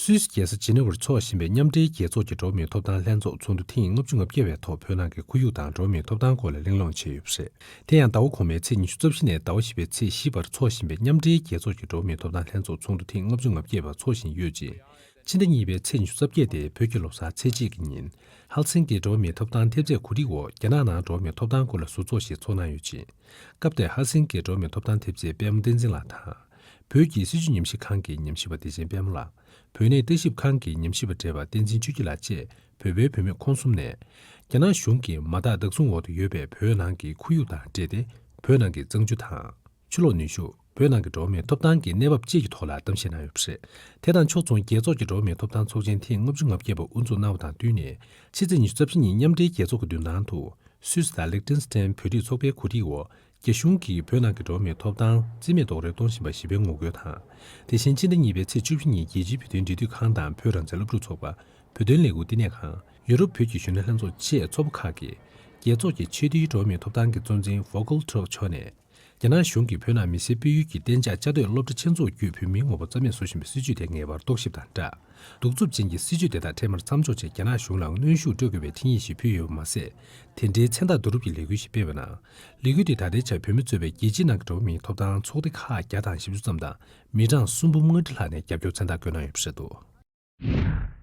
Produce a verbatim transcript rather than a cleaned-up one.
སུད་སི་རྒྱལ་ས་ཇི་ནི་ཝར་འཚོགས་བཞིན་པའི་མཉམ་འབྲེལ་རྒྱལ་ཚོགས་ཀྱི་འགྲོ་བ་མིའི་ཐོབ་ཐང་ལྷན་ཚོགས་ཚོགས་འདུ་ཐེངས་ལྔ་བཅུ་ང་བརྒྱད་པའི་ཐོག་བོད་ནང་གི་ཁོར་ཡུག་དང་འགྲོ་བ་མིའི་ཐོབ་ཐང་སྐོར་ལ་གླེང་སློང་བྱས་ཡོད་པ་རེད། དེ་ཡང་ཟླ་བ་གོང་མའི་ཚེས་ཉི་ཤུ་རྩ་བཞི་ནས་ཟླ་བ་བཞི་པའི་ཚེས་བཞི་བར་འཚོགས་བཞིན་པའི་མཉམ་འབྲེལ་རྒྱལ་ཚོགས་ཀྱི་འགྲོ་བ་མིའི་ཐོབ་ཐང་ལྷན་ཚོགས་ཚོགས་འདུ་ཐེངས་ལྔ་བཅུ་ང་བརྒྱད་པ་འཚོགས་བཞིན་ཡོད་ཅིང་། ཕྱི་ཟླ་གཉིས་པའི་ཚེས་ཉི་ཤུ་རྩ་བརྒྱད་དེ་བོད་ཀྱི་ལོ་གསར་ཚེས་གཅིག་གི་ཉིན། ཧལ་སིང་ཀིའི་འགྲོ་བ་མིའི་ཐོབ་ཐང་ཐེབས་རྩའི་གོ་སྒྲིག་འོག་རྒྱ་ནག་ནང་འགྲོ་བ་མིའི་ཐོབ་ཐང་སྐོར་ལ་ཟུར་ཚོགས་ཤིག་ཚོགས་གནང་ཡོད་ཅིང་། སྐབས་དེར་ཧལ་སིང་ཀིའི་འགྲོ་བ་མིའི་ཐོབ་ཐང་ཐེབས་རྩའི་པད་མ་བསྟན་འཛིན་ལགས་དང་། བོད་ཀྱི་སྲིད་བྱུས་ཉམས་ཞིབ་ཁང་གི་ཉམས་ཞིབ་པ་བདེ་ཆེན་པད་མ་ལགས། བོད་གནས་ལྟ་ཞིབ་ཁང་གི་ཉམས་ཞིབ་པ་བགྲེས་པ་བསྟན་འཛིན་ཆོས་སྐྱིད་ལགས་བཅས་བོད་པའི་བུད་མེད་ཁོང་གསུམ་ནས། རྒྱ་ནག་གཞུང་གིས་མ་དག་བདག་བཟུང་འོག་ཏུ་ཡོད་པའི་བོད་ནང་གི་ཁོར་ཡུག་དང་འབྲེལ་ཏེ། བོད་ནང་གི་གཙང་ཆུ་དང་། ཆུ་ལོག་ནུས་ཤུགས། བོད་ནང་གི་འགྲོ་བ་མིའི་ཐོབ་ཐང་གི་གནས་བབ་བཅས་ཀྱི་ཐོག་ལ་གཏམ་བཤད་གནང་ཡོད་པ་རེད། དེ་དང་ཕྱོགས་མཚུངས་རྒྱལ་ཚོགས་ཀྱི་འགྲོ་བ་མིའི་ཐོབ་ཐང་ཚོགས་ཆེན་ཐེངས་ལྔ་བཅུ་ང་བརྒྱད་པ་དབུ་འཛུགས་གནང་བ་དང་བསྟུན་ནས། ཕྱི་ཚེས་ཉི་ཤུ་རྩ་བཞི་ཉིན་མཉམ་འབྲེལ་རྒྱལ་ཚོགས་ཀྱི་མདུན་ཐང་དུ། སུད་སི་དང་ལིག་ཏེན་སི་ཏན་བོད་རིགས་ཚོགས་པའི་གོ་སྒྲིག་འོག་རྒྱ་གཞུང་གིས་བོད་ནང་གི་འགྲོ་བ་མིའི་ཐོབ་ཐང་རྩིས་མེད་རྡོག་རོལ་གཏོང་བཞིན་པ་ཞི་བའི་ངོ་རྒོལ་དང་། དེ་བཞིན་ཕྱི་ཟླ་གཉིས་པའི་ཚེས་བཅུ་བཞི་ཉིན་རྒྱལ་སྤྱིའི་བོད་དོན་འབྲེལ་མཐུད་ཁང་དང་བོད་རང་བཙན་སློབ་ཕྲུག་ཚོགས་པ། བོད་དོན་ལས་འགུལ་བསྟི་གནས་ཁང་། ཡུ་རོབ་བོད་ཀྱི་གཞོན་ནུ་ལྷན་ཚོགས་བཅས་ཚོགས་པ་ཁག་གིས། རྒྱལ་ཚོགས་ཀྱི་ཆེས་མཐོའི་འགྲོ་བ་མིའི་ཐོབ་ཐང་གི་གཙོ་འཛིན་ཝོ་ཀལ་ཊུརྐ་མཆོག་ནས། རྒྱ་ནག་གཞུང་གིས་བོད་ནང་མི་སེར་སྤེལ་ཡུལ་གྱི་གཏན་འཇགས་བཅའ་སྡོད་སློབ་གྲྭ་ཆེད་འཛུགས་བརྒྱུད་བོད་མིའི་ངོ་བོ་རྩ་མེད་བཟོ་བཞིན་པའི་སྲིད་བྱུས་དེ་ངེས་པར་རྟོག་ཞིབ་དང་སྦྲགས། གདུག་རྩུབ་ཅན་གྱི་སྲིད་བྱུས་དེ་དག་འཕྲལ་མར་མཚམས་འཇོག་ཆེད་རྒྱ་ནག་གཞུང་ལ་གནོན་ཤུགས་སྤྲོད་དགོས་པའི་འཕྲིན་ཡིག་ཞིག་ཕུལ་ཡོད་པ་མ་ཟད། དེ་འབྲེལ་མཚན་རྟགས་བསྡུ་རུབ་ཀྱི་ལས་འགུལ་ཞིག་སྤེལ་བ་ན། ལས་འགུལ་དེ་ད་ལྟའི་ཆར་བོད་མི་གཙོས་པའི་རྒྱལ་སྤྱིའི་ནང་གི་འགྲོ་བ་མིའི་ཐོབ་ཐང་ཚོགས་སྡེ་ཁག་བརྒྱ་དང་བཞི་བཅུ་ཙམ་དང་མི་གྲངས་སུམ་འབུམ་ལྔ་ཁྲི་ལྷག་ནས་རྒྱབ་སྐྱོར་མཚན་རྟགས་བཀོད་གནང་ཡོད་པ་རེད་འདུག